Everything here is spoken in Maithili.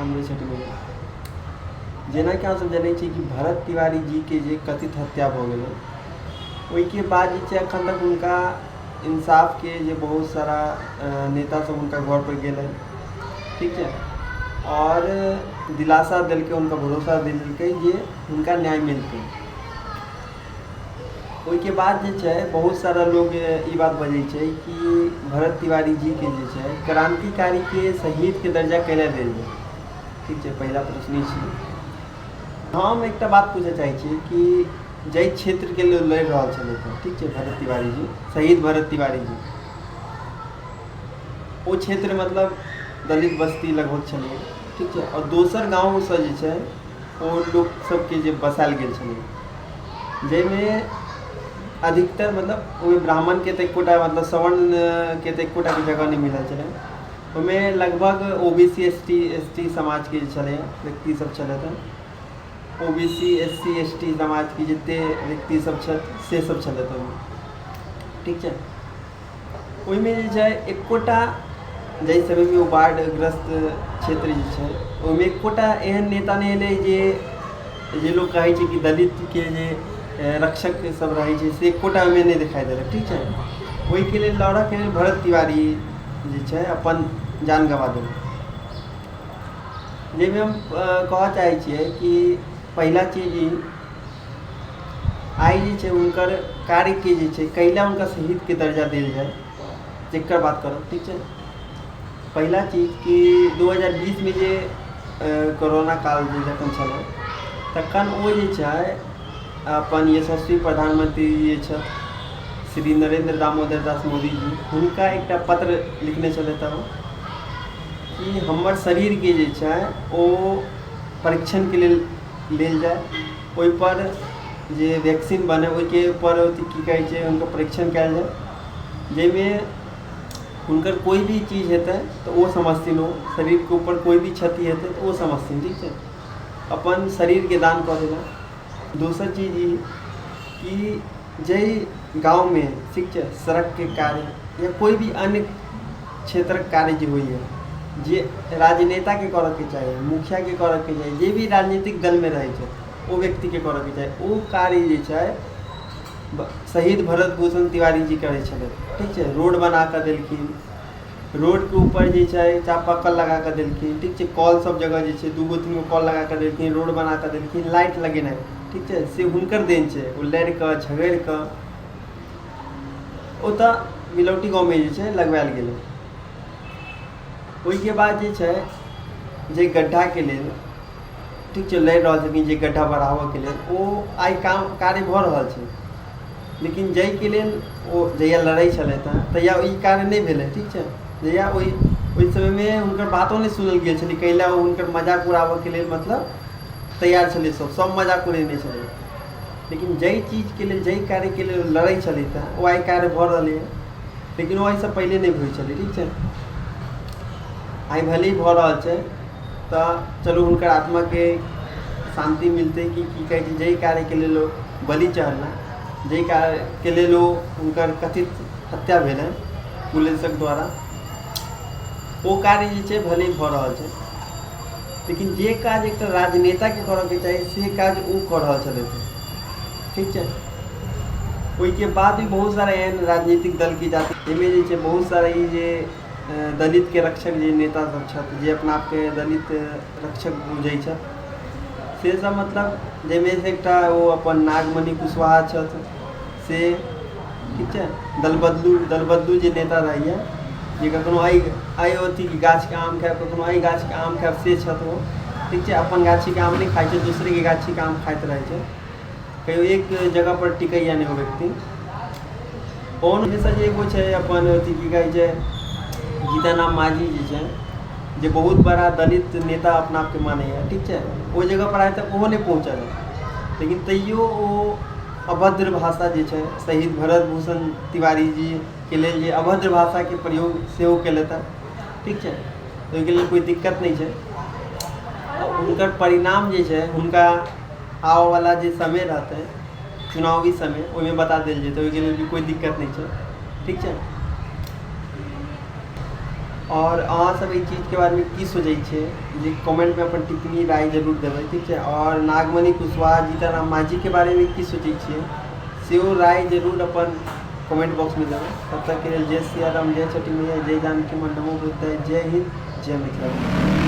मानबै छठि मैया। जेनाकि अहाँ सब जनै छियै कि भरत तिवारी जीके जे कथित हत्या भऽ गेलै, ओहिके बाद जे छै एखन तक हुनका इंसाफके जे बहुत सारा नेता सब हुनका घरपर गेलै, ठीक छै, आओर दिलासा देलकै, हुनका भरोसा देलकै जे हुनका न्याय मिलतै। ओहिके बाद जे छै बहुत सारा लोग ई बात बजै छै कि भरत तिवारी जीके जे छै क्रान्तिकारीके शहीदके दर्जा कैला देल जाय। ठीक छै, पहिला प्रश्न ई छै। हम एकटा बात पूछऽ चाहै छी कि जाहि क्षेत्रके लेल लड़ि रहल छलथि, ठीक छै, भरत तिवारी जी, शहीद भरत तिवारी जी, ओ क्षेत्र मतलब दलित बस्ती लगभग छलै, ठीक छै, आओर दोसर गाँवसँ जे छै ओ लोक सबके जे बसायल गेल छलै, जाहिमे अधिकतर मतलब ओहिमे ब्राह्मणके तऽ एकोटा मतलब सवर्णके तऽ एकोटाके जगह नहि मिलल छलै। ओहिमे लगभग O B C S T S T समाजके जे छलै व्यक्ति सब छलथि हँ, O B C S C S T समाजके जते व्यक्ति सब छथि से सब छलथि ओहिमे, ठीक छै। ओहिमे जे छै एकोटा जाहि समयमे ओ बाढ़िग्रस्त क्षेत्र जे छै ओहिमे एकोटा एहन नेता नहि एलै जे जे लोक कहै छै कि दलितके जे रक्षक सब रहै छै से एकोटा ओहिमे नहि देखाइ देलक, ठीक छै। ओहिके लेल लड़ऽके लेल भरत तिवारी जे छै अपन जान गवा देलक। जाहिमे हम कहऽ चाहै छियै कि पहिला चीज ई आइ जे छै हुनकर कार्यके जे छै कैला हुनका शहीदके दर्जा देल जाय, जकर बात करब, ठीक छै। पहिला चीज कि 2020मे जे कोरोना काल जे जखन छलै तखन ओ जे छै अपन यशस्वी प्रधानमन्त्री जे छथि श्री नरेन्द्र दामोदर दास मोदी जी, हुनका एकटा पत्र लिखने छलथि ओ कि हमर शरीरके जे छै ओ परीक्षणके लेल लेल जाय, ओहिपर जे वैक्सीन बनै ओहिके ऊपर अथी की कहै छै हुनकर परीक्षण कयल जाय, जाहिमे हुनकर कोइ भी चीज हेतै तऽ ओ समझथिन, ओ शरीरके ऊपर कोइ भी क्षति हेतै तऽ ओ समझथिन, ठीक छै, अपन शरीरके दान कऽ देलहुँ। दोसर चीज ई कि जाहि गाँवमे, ठीक छै, सड़कके कार्य या कोइ भी अन्य क्षेत्रक कार्य जे होइए जे राजनेताके करऽके चाही, मुखियाके करऽके चाही, जे भी राजनीतिक दलमे रहै छै ओ व्यक्तिके करऽके चाही, ओ कार्य जे छै शहीद भरत भूषण तिवारी जी करै छलथि, ठीक छै। रोड बनाकऽ देलखिन, रोडके ऊपर जे छै चापाकल लगाकऽ देलखिन, ठीक छै, कल सब जगह जे छै 2 गो 3 गो कल लगाकऽ देलखिन, रोड बनाकऽ देलखिन, लाइट लगेनाइ, ठीक छै, से हुनकर देन छै। ओ लड़िकऽ झगड़िकऽ ओतऽ मिलौटी गाँवमे जे छै लगवायल गेलै। ओहिके बाद जे छै जे गड्ढाके लेल, ठीक छै, लड़ि रहल छथिन जे गड्ढा बढ़ाबऽके लेल, ओ आइ काम कार्य भऽ रहल छै, लेकिन जाहिके लेल ओ जहिया लड़ै छलथि हँ तहिया ई कार्य नहि भेलै, ठीक छै। जहिया ओहि ओहि समयमे हुनकर बातो नहि सुनल गेल छलै, कैला ओ हुनकर मजाक उड़ाबऽके लेल मतलब तैयार छलै, सब सब मजाक उड़ेने छलै, लेकिन जाहि चीजके लेल जाहि कार्यके लेल लड़ै छलथि हँ ओ आइ कार्य भऽ रहलैए, लेकिन ओ एहिसँ पहिले नहि होइ छलै, ठीक छै। आइ भले ही भऽ रहल छै तऽ चलू हुनकर आत्माके शान्ति मिलतै कि की कहै छै जाहि कार्यके लेल ओ बलि चढ़ला, जाहि कार्यके लेल ओ हुनकर कथित हत्या भेलनि पुलिसक द्वारा, ओ कार्य जे छै भले ही भऽ रहल छै, लेकिन जे काज एकटा राजनेताके करऽके चाही से काज ओ कऽ रहल छलथि, ठीक छै। ओहिके बाद भी बहुत सारा एहन राजनीतिक दलके जाति एहिमे जे छै बहुत सारा ई जे दलितके रक्षक जे नेता सब छथि जे अपना आपके दलित रक्षक बुझै छथि से सब मतलब जाहिमे से एकटा ओ अपन नागमणि कुशवाहा छथि से, ठीक छै, दल बदलू दल बदलू जे नेता रहैए जे कखनो एहि एहि अथीके गाछके आम खायब कखनो एहि गाछके आम खायब से छथि ओ, ठीक छै, अपन गाछीके आम नहि खाइ छै, दोसरेके गाछीके आम खाइत रहै छै, कहियो एक जगहपर टिकैए नहि ओ व्यक्ति। ओहन हमेशा जे एगो छै अपन अथी की कहै छै जीतन राम माँझी जे छै जे बहुत बड़ा दलित नेता अपना आपके मानैए, ठीक छै, ओहि जगहपर आइ तक ओहो नहि पहुँचल हँ, लेकिन तैयो ओ अभद्र भाषा जे छै शहीद भरत भूषण तिवारी जीके लेल जे अभद्र भाषाके प्रयोग सेहो केलथि हँ, ठीक छै, ओहिके लेल कोइ दिक्कत नहि छै। हुनकर परिणाम जे छै हुनका आबऽवला जे समय रहतै चुनावी समय ओहिमे बता देल जेतै, ओहिके लेल भी कोइ दिक्कत नहि छै, ठीक छै। आओर अहाँसभ एहि चीजके बारेमे की सोचै छियै जे कमेन्टमे अपन टिप्पणी राय जरूर देबै, ठीक छै। आओर नागमणि कुशवाहा जीतनराम मांझीके बारेमे की सोचै छियै सेहो राय जरूर अपन कमेन्ट बॉक्समे देबै। तब तकके लेल जय सियाराम, जय छठी मैया, जय जानकी माँ, नमो बुद्धाय, जय हिन्द, जय मिथिला।